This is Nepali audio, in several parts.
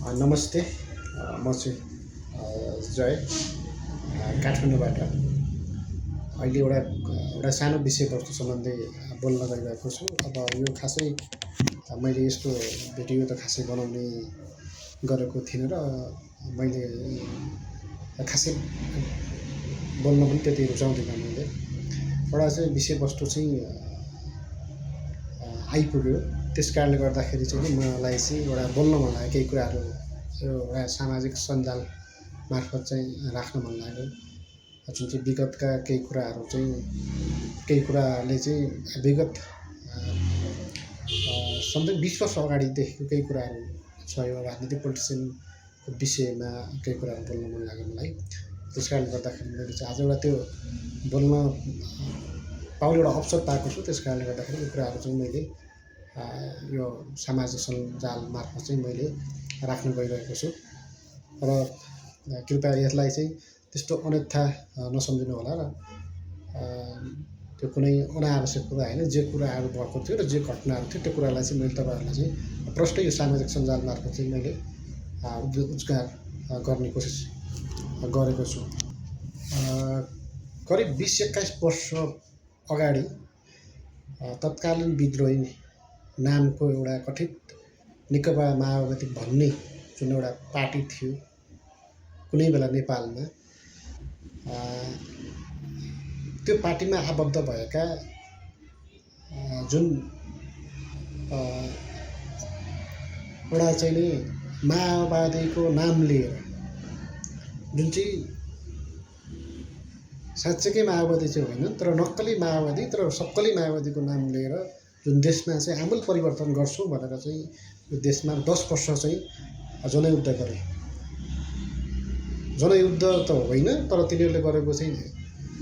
नमस्ते। म चाहिँ जय काठमाडौँबाट अहिले एउटा सानो विषयवस्तु सम्बन्धी बोल्न गइरहेको छु। अब यो खासै मैले यस्तो भिडियो त खासै बनाउने गरेको थिइनँ र मैले खासै बोल्न पनि त्यति रुचाउँदिनँ। मैले एउटा चाहिँ विषयवस्तु चाहिँ आइपुग्यो, त्यस कारणले गर्दाखेरि चाहिँ मलाई चाहिँ एउटा बोल्न मन लाग्यो। केही कुराहरू यो एउटा सामाजिक सञ्जाल मार्फत चाहिँ राख्न मन लाग्यो, जुन चाहिँ विगतका केही कुराहरू चाहिँ केही कुराले चाहिँ विगत समथिङ 20 वर्ष अगाडिदेखिको केही कुराहरू छ। यो राजनीतिक पोलिटिसियनको विषयमा केही कुराहरू बोल्न मन लाग्यो मलाई। त्यस कारणले गर्दाखेरि मैले चाहिँ आज एउटा त्यो बोल्न पाउने एउटा अवसर पाएको छु। त्यस कारणले गर्दाखेरि यो कुराहरू चाहिँ मैले यो सामाजिक सञ्जाल मार्फत चाहिँ मैले राख्न गइरहेको छु र कृपया यसलाई चाहिँ त्यस्तो अन्यथा नसम्झिनु होला र त्यो कुनै अनावश्यक कुरा होइन। जे कुराहरू भएको थियो र जे घटनाहरू थियो त्यो कुरालाई चाहिँ मैले तपाईँहरूलाई चाहिँ प्रष्टै यो सामाजिक सञ्जाल मार्फत चाहिँ मैले उजागर गर्ने कोसिस गरेको छु। करिब 20-21 वर्ष अगाडि तत्कालीन विद्रोही नामको एउटा कथित नेकपा माओवादी भन्ने जुन एउटा पार्टी थियो कुनै बेला नेपालमा, त्यो पार्टीमा आबद्ध भएका जुन एउटा चाहिँ नि माओवादीको नाम लिएर जुन चाहिँ साँच्चैकै माओवादी चाहिँ होइन तर नक्कली माओवादी तर सक्कली माओवादीको नाम लिएर जुन देशमा चाहिँ आमूल परिवर्तन गर्छौँ भनेर चाहिँ यो देशमा 10 वर्ष चाहिँ जनयुद्ध गरे। जनयुद्ध त होइन तर तिनीहरूले गरेको चाहिँ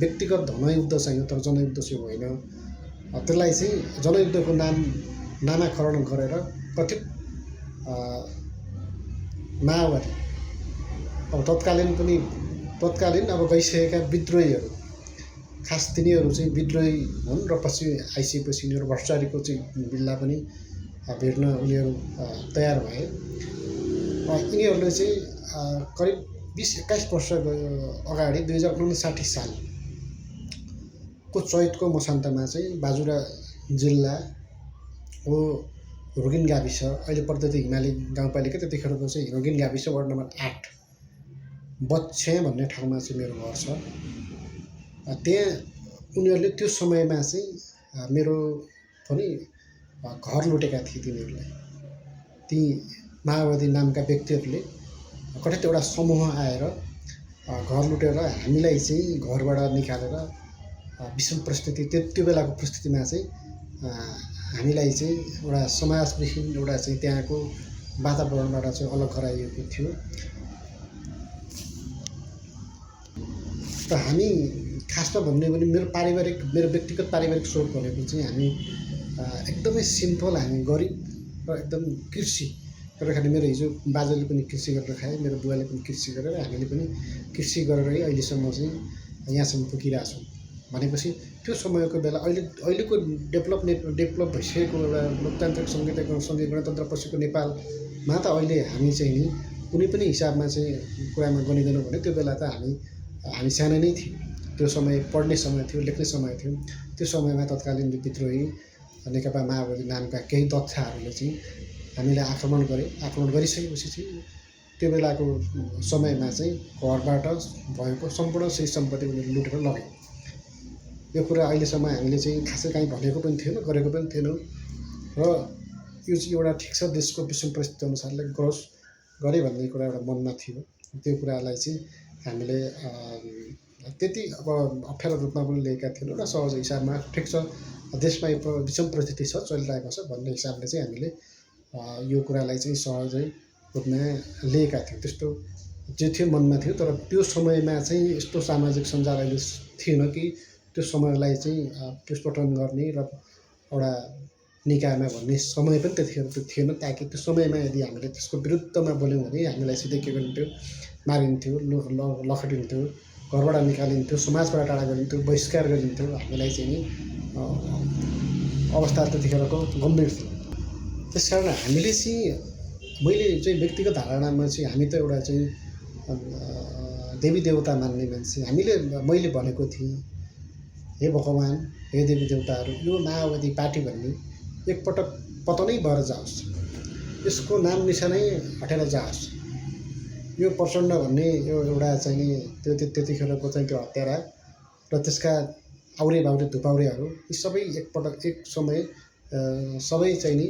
व्यक्तिगत धनयुद्ध चाहिँ तर जनयुद्ध चाहिँ होइन। त्यसलाई चाहिँ जनयुद्धको नामाकरण गरेर कथित माओवादी अब तत्कालीन अब गइसकेका विद्रोहीहरू, खास तिनीहरू चाहिँ विद्रोही हुन् र पछि आइसकेपछि यिनीहरू भ्रष्टाचारीको चाहिँ बिल्ला पनि भेट्न उनीहरू तयार भए। यिनीहरूले चाहिँ करिब 20-21 वर्ष अगाडि 2059 सालको चैतको मसान्तमा चाहिँ बाजुरा जिल्लाको रोगिन गाविस, अहिले पर्दैछ हिमाली गाउँपालिका, त्यतिखेरको चाहिँ रोगिन गाविस वार्ड नम्बर 8 बच्छे भन्ने ठाउँमा चाहिँ मेरो घर छ। त्यहाँ उनीहरूले त्यो समयमा चाहिँ मेरो पनि घर लुटेका थिए। तिनीहरूले ती माओवादी नामका व्यक्तिहरूले कठित एउटा समूह आएर घर लुटेर हामीलाई चाहिँ घरबाट निकालेर विषम परिस्थिति त्यो बेलाको परिस्थितिमा चाहिँ हामीलाई चाहिँ एउटा समाजदेखि एउटा चाहिँ त्यहाँको वातावरणबाट चाहिँ अलग गराइएको थियो। र हामी खासमा भन्ने भने मेरो व्यक्तिगत पारिवारिक स्रोत भनेको चाहिँ हामी एकदमै सिम्पल, हामी गरिब र एकदम कृषि गरेर खाने। मेरो हिजो बाजेले पनि कृषि गरेर खाए, मेरो बुवाले पनि कृषि गरेर, हामीले पनि कृषि गरेरै अहिलेसम्म चाहिँ यहाँसम्म पुगिरहेको छौँ। भनेपछि त्यो समयको बेला अहिलेको डेभलप भइसकेको एउटा लोकतान्त्रिक सङ्घीय गणतन्त्र पछिको नेपालमा त अहिले हामी चाहिँ नि कुनै पनि हिसाबमा चाहिँ कुरामा गनिँदैनौँ भने त्यो बेला त हामी सानो नै थियौँ। त्यो समय पढ्ने समय थियो, लेख्ने समय थियो। त्यो समयमा तत्कालीन विद्रोही नेकपा माओवादी नामका केही दक्षाहरूले चाहिँ हामीलाई आक्रमण गरिसकेपछि चाहिँ त्यो बेलाको समयमा चाहिँ घरबाट भएको सम्पूर्ण सही सम्पत्ति उनीहरूले लुटेर लगे। यो कुरा अहिलेसम्म हामीले चाहिँ खासै काहीँ भनेको पनि थिएनौँ, गरेको पनि थिएनौँ र यो चाहिँ एउटा ठिक छ देशको विषम परिस्थिति अनुसारले ग्रोस गरे भन्ने कुरा एउटा मनमा थियो। त्यो कुरालाई चाहिँ हामीले त्यति अब अप्ठ्यारो रूपमा पनि लिएका थिएनौँ र सहज हिसाबमा ठिक छ देशमा यो विषम परिस्थिति छ, चलिरहेको छ भन्ने हिसाबले चाहिँ हामीले यो कुरालाई चाहिँ सहजै रूपमा लिएका थियौँ। त्यस्तो जे थियो मनमा थियो। तर त्यो समयमा चाहिँ यस्तो सामाजिक सञ्जाल अहिले थिएन कि त्यो समयलाई चाहिँ पुष्पटन गर्ने र एउटा निकायमा भन्ने समय पनि त्यतिखेर त्यो थिएन। ताकि त्यो समयमा यदि हामीले त्यसको विरुद्धमा बोल्यौँ भने हामीलाई सिधै के गरिन्थ्यो, मारिन्थ्यो, लखटिन्थ्यो, घरबाट निकालिन्थ्यो, समाजबाट टाढा गरिन्थ्यो, बहिष्कार गरिन्थ्यो। हामीलाई चाहिँ नि अवस्था त्यतिखेरको गम्भीर थियो। त्यसकारण हामीले चाहिँ मैले चाहिँ व्यक्तिगत धारणामा चाहिँ हामी त एउटा चाहिँ देवी देवता मान्ने मान्छे, मैले भनेको थिएँ, हे भगवान, हे देवी देवताहरू, यो माओवादी पार्टी भन्ने एकपटक पतनै भएर जाओस्, यसको नाम निशानै हटेर जाओस्। यो प्रचण्ड भन्ने यो एउटा चाहिँ त्यतिखेरको चाहिँ त्यो हत्यारा र त्यसका आउरे बाउरे धुपाउरेहरू यी सबै एकपटक एक समय सबै चाहिँ नि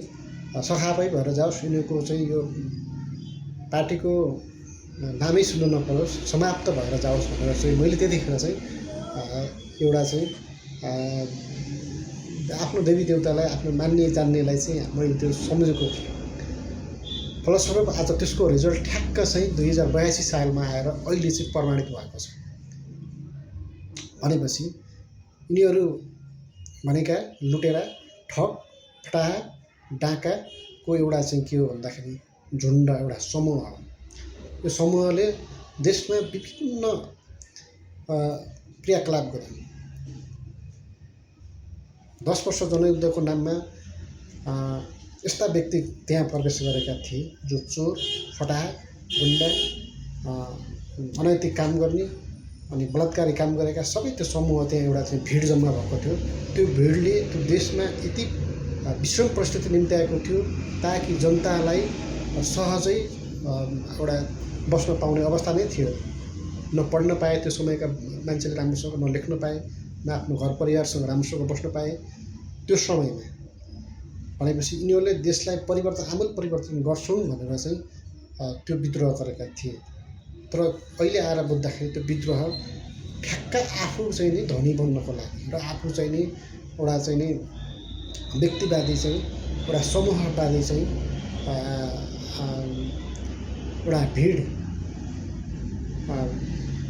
सखापै भएर जाओस्, यिनीहरूको चाहिँ यो पार्टीको नामै सुन्नु नपरोस्, समाप्त भएर जाओस् भनेर चाहिँ मैले त्यतिखेर चाहिँ एउटा चाहिँ आफ्नो देवी देवतालाई, आफ्नो मान्ने जान्नेलाई चाहिँ मैले त्यो सम्झेको थिएँ। फलस्वरूप आज त्यसको रिजल्ट ठ्याक्क चाहिँ 2082 सालमा आएर अहिले चाहिँ प्रमाणित भएको छ। भनेपछि यिनीहरू भनेका लुटेरा, ठग, फटाहा, डाकाको एउटा चाहिँ के हो भन्दाखेरि झुन्ड, एउटा समूह हो। यो समूहले देशमा विभिन्न क्रियाकलाप गरे। 10 वर्ष जनयुद्धको नाममा यस्ता व्यक्ति त्यहाँ प्रवेश गरेका थिए जो चोर, फटाहा, गुन्डा, अनैतिक काम गर्ने अनि बलात्कारी काम गरेका सबै त्यो समूह त्यहाँ एउटा चाहिँ भिड जम्मा भएको थियो। त्यो भिडले त्यो देशमा यति विषम परिस्थिति निम्त्याएको थियो ताकि जनतालाई सहजै एउटा बस्न पाउने अवस्था नै थियो। न पढ्न पाए त्यो समयका मान्छेले राम्रोसँग, न लेख्न पाए, न आफ्नो घर परिवारसँग राम्रोसँग बस्न पाए त्यो समयमा। भनेपछि यिनीहरूले देशलाई आमूल परिवर्तन गर्छौँ भनेर चाहिँ त्यो विद्रोह गरेका थिए। तर अहिले आएर बुझ्दाखेरि त्यो विद्रोह ठ्याक्क आफू चाहिँ नि धनी बन्नको लागि र आफू चाहिँ नि एउटा चाहिँ नि व्यक्तिवादी चाहिँ एउटा समूहवादी चाहिँ एउटा भिड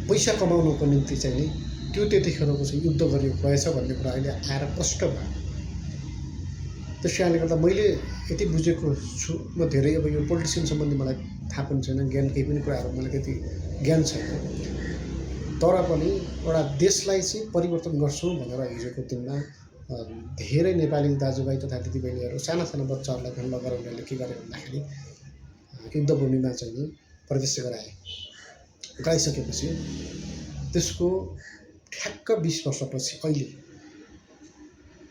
पैसा कमाउनको निम्ति चाहिँ नि त्यो त्यतिखेरको चाहिँ युद्ध गरिएको रहेछ भन्ने कुरा अहिले आएर प्रष्ट भयो। त्यस कारणले गर्दा मैले यति बुझेको छु, म धेरै अब यो पोलिटिसियन सम्बन्धी मलाई थाहा पनि छैन, ज्ञान केही पनि कुराहरू मलाई त्यति ज्ञान छैन। तर पनि एउटा देशलाई चाहिँ परिवर्तन गर्छौँ भनेर हिजोको दिनमा धेरै नेपाली दाजुभाइ तथा दिदीबहिनीहरू साना साना बच्चाहरूलाई भेला गरेर उनीहरूले के गरे भन्दाखेरि युद्धभूमिमा चाहिँ नि प्रवेश गराइसकेपछि त्यसको ठ्याक्क 20 वर्षपछि अहिले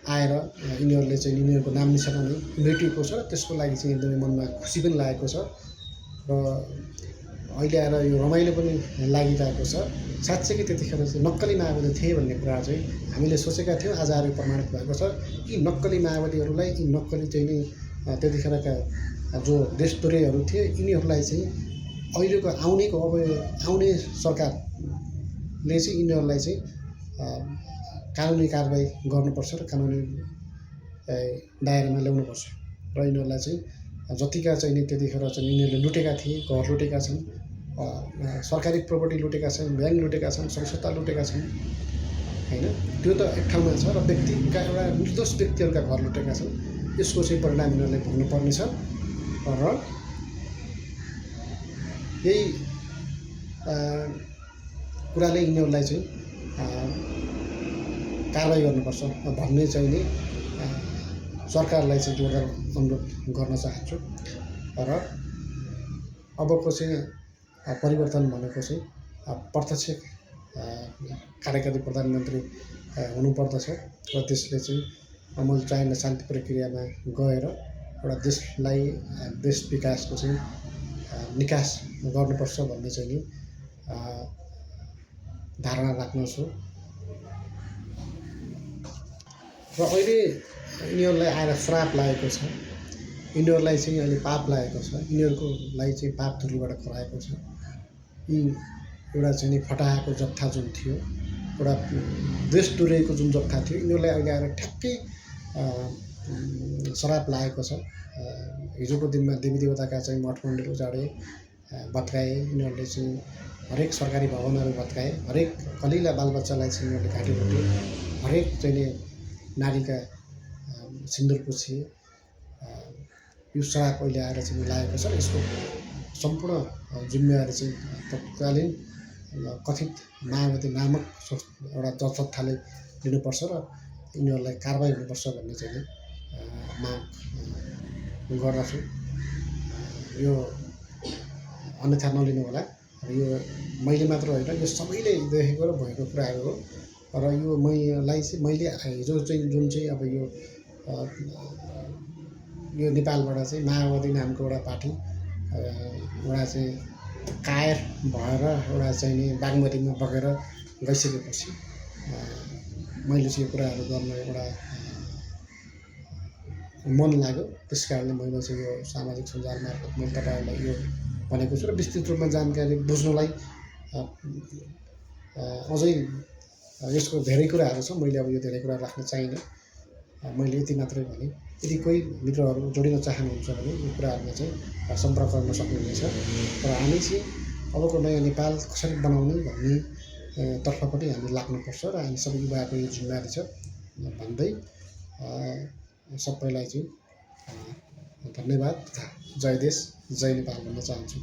आएर यिनीहरूले चाहिँ यिनीहरूको नाम निशाना नै मेटिएको छ। त्यसको लागि चाहिँ एकदमै मनमा खुसी पनि लागेको छ र अहिले आएर यो रमाइलो पनि लागिरहेको छ। साँच्चै त्यतिखेर चाहिँ नक्कली माओवादी थिए भन्ने कुरा चाहिँ हामीले सोचेका थियौँ, आज आएर प्रमाणित भएको छ। यी नक्कली माओवादीहरूलाई, यी नक्कली चाहिँ नि त्यतिखेरका जो देशद्रोहीहरू थिए यिनीहरूलाई चाहिँ अहिलेको आउने सरकारले चाहिँ यिनीहरूलाई चाहिँ कानुनी कारबाही गर्नुपर्छ र कानुनी दायरामा ल्याउनुपर्छ र यिनीहरूलाई चाहिँ जतिका चाहिँ नि त्यतिखेर चाहिँ यिनीहरूले लुटेका थिए, घर लुटेका छन्, सरकारी प्रोपर्टी लुटेका छन्, ब्याङ्क लुटेका छन्, संस्था लुटेका छन् हैन, त्यो त एक ठाउँमा छ। र व्यक्तिका एउटा निर्दोष व्यक्तिहरूका घर लुटेका छन्, यसको चाहिँ परिणाम यिनीहरूले भोग्नुपर्नेछ र यही कुराले यिनीहरूलाई चाहिँ कारबाही गर्नुपर्छ भन्ने चाहिँ नि सरकारलाई चाहिँ जोरदार अनुरोध गर्न चाहन्छु। र अबको चाहिँ परिवर्तन भनेको चाहिँ प्रत्यक्ष कार्यकारी प्रधानमन्त्री हुनुपर्दछ र त्यसले चाहिँ अमल चाहेन शान्ति प्रक्रियामा गएर एउटा देशलाई देश विकासको चाहिँ निकास गर्नुपर्छ भन्ने चाहिँ नि धारणा राख्दछु। र अहिले यिनीहरूलाई आएर श्राप लागेको छ, यिनीहरूलाई चाहिँ अहिले पाप लागेको छ, यिनीहरूको लागि चाहिँ पाप धुरीबाट खराएको छ। यी एउटा चाहिँ नि फटाहाको जत्था जुन थियो, एउटा देशद्रोहीको जुन जत्था थियो, यिनीहरूलाई अहिले आएर ठ्याक्कै श्राप लागेको छ। हिजोको दिनमा देवी देवताका चाहिँ मठ मन्दिर उजाडे, भत्काए, यिनीहरूले चाहिँ हरेक सरकारी भवनहरू भत्काए, हरेक कलिला बालबच्चालाई चाहिँ यिनीहरूले काटिकुटे, हरेक चाहिँ नि नारीका सिन्दुर पुछे। यो श्राप अहिले आएर चाहिँ लागेको छ। यसको सम्पूर्ण जिम्मेवारी चाहिँ तत्कालीन कथित माओवादी नामक एउटा जत्थाले लिनुपर्छ र यिनीहरूलाई कारबाही हुनुपर्छ भन्ने चाहिँ माग गर्दछु। यो अन्यथा नलिनु होला। यो मैले मात्र होइन, यो सबैले देखेको र भएको कुराहरू हो। र यो मैले हिजो चाहिँ जुन चाहिँ अब यो नेपालबाट चाहिँ माओवादी नामको एउटा पार्टी एउटा चाहिँ कायर भएर एउटा चाहिँ नि बागमतीमा बगेर गइसकेपछि मैले चाहिँ यो कुराहरू गर्न एउटा मन लाग्यो। त्यस कारणले मैले चाहिँ यो सामाजिक सञ्जाल मार्फत मैले तपाईँहरूलाई यो भनेको छु। र विस्तृत रूपमा जानकारी बुझ्नुलाई अझै यसको धेरै कुराहरू छ। मैले अब यो धेरै कुरा राख्न चाहिनँ। मैले यति मात्रै भने। यदि कोही मित्रहरू जोडिन चाहनुहुन्छ भने यो कुराहरूमा चाहिँ सम्पर्क गर्न सक्नुहुनेछ। र हामी चाहिँ अबको नयाँ नेपाल कसरी बनाउने भन्ने तर्फ पनि हामी लाग्नुपर्छ र हामी सबै युवाको यो जिम्मेवारी छ भन्दै सबैलाई चाहिँ धन्यवाद तथा जय देश जय नेपाल भन्न चाहन्छु।